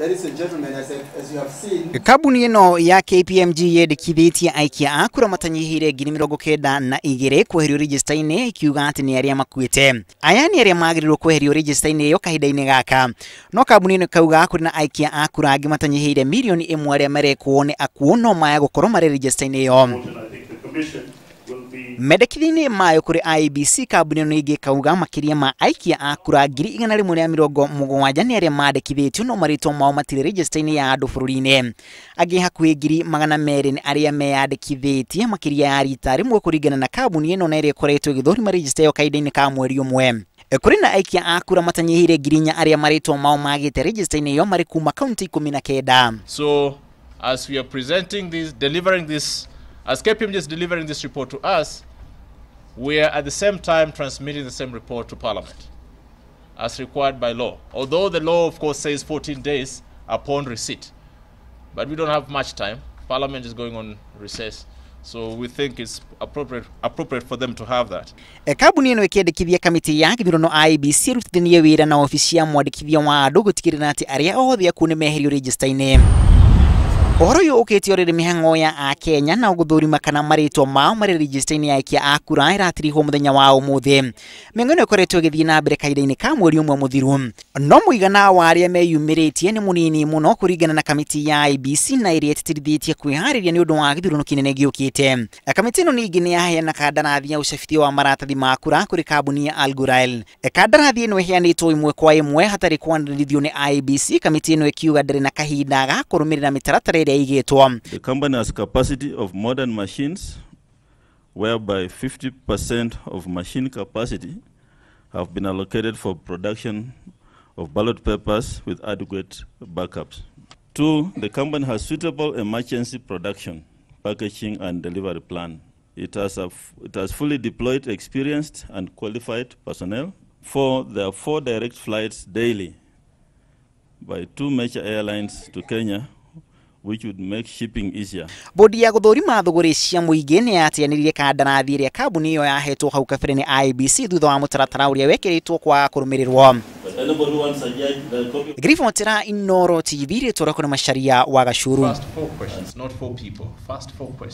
Ladies and gentlemen, as you have seen, Kambuni ĩno ya KPMG yendekithĩtie aikia a kura matanyihĩire 92,000 kweherio register-inĩ, ikiuga atĩ nĩ arĩa makuĩte. Aya nĩ arĩa magĩrĩirwo kweherio register-inĩ ĩyo kahinda-inĩ gaka. No kambuni ĩno ĩkauga kũrĩ na aikia a kura angĩ matanyihĩire 1 million arĩa marekwo nĩ akuũ no maya gũkorwo marĩ register-inĩ ĩyo. Mendekithia-inĩ mayo kũrĩ IEBC, kambuni ĩno ningĩ ĩkauga makĩria ma aikia a kura 170,000 nĩ arĩa mandĩkithĩtio no marĩtwa mao matirĩ register-inĩ ya andũ bũrũri-inĩ. Angĩ hakuhĩ 200,000 nĩ arĩa meyandĩkithĩtie makĩria ya rita rĩmwe kũringana na kambuni ĩno, na ĩrĩa ĩkoretwo ĩgĩthũrima register ĩyo kahinda-inĩ ka mweri ũmwe. Kũrĩ na aikia a kura matanyihĩire 4,000 arĩa marĩtwa mao magĩte register-inĩ ĩyo marĩ kuma kaunti 19. So as we are presenting this, delivering this, as KPMG is delivering this report to us, we are at the same time transmitting the same report to Parliament as required by law. Although the law, of course, says 14 days upon receipt. But we don't have much time. Parliament is going on recess. So we think it's appropriate for them to have that. Kambuni ĩno ĩkĩendekithia kamĩtĩ ya gĩthurano IEBC ĩrutithanie wĩra na obici ya mwandĩkithia wa andũ gũtigĩrĩra atĩ arĩa othe akuũ nĩ meherio register-inĩ. Ũhoro ũyũ ũkĩte o rĩrĩ mĩhang'o ya akenya na gũthũrima kana marĩtwa mao marĩ register-inĩ ya aikia a kura ĩratirihwo mũthenya wa ũmũthĩ. Mĩhang'o ĩno ĩkoretwo ĩgĩthiĩ na mbere kahinda-inĩ ka mweri ũmwe mũthiru, no mũigana wa arĩa meyumĩrĩtie nĩ mũnini mũno kũringana na kamĩtĩ ya IEBC, na ĩrĩa ĩtĩtĩrithĩtie kwĩharĩria nĩ ũndũ wa gĩthurano kĩnene gĩũkĩte. Kamĩtĩ ĩno ningĩ nĩ yaheana kandarathi ya ũcabithia wa maratathi ma kura kũrĩ kambuni ya Algorail. Kandarathi ĩno ĩheanĩtwo ĩmwe kwa ĩmwe hatarĩ kwanĩrĩrithio nĩ IEBC, kamĩtĩ ĩno ĩkiuga ndĩrĩ na kahinda ga kũrũmĩrĩra mĩtaratara ĩrĩa ĩigĩtwo. The company has capacity of modern machines, whereby 50% of machine capacity have been allocated for production of ballot papers with adequate backups. Two, the company has suitable emergency production, packaging and delivery plan. It has fully deployed experienced and qualified personnel. Four, there are four direct flights daily by two major airlines to Kenya, which would make shipping easier. Bodi ya gũthũrima thũgũrĩ cia mũingĩ nĩ yateanĩirie kandarathi ĩrĩa kambuni ĩyo yahetwo hau kabere nĩ IEBC thutha wa mũtaratara ũrĩa wekĩrĩtwo kwaga kũrũmĩrĩrwo. But anybody who wants a judge, the copy Ngĩribotera Inooro TV, rĩtwa rĩakwa nĩ Macharia wa Gacuru. First four questions, not four people. First four questions.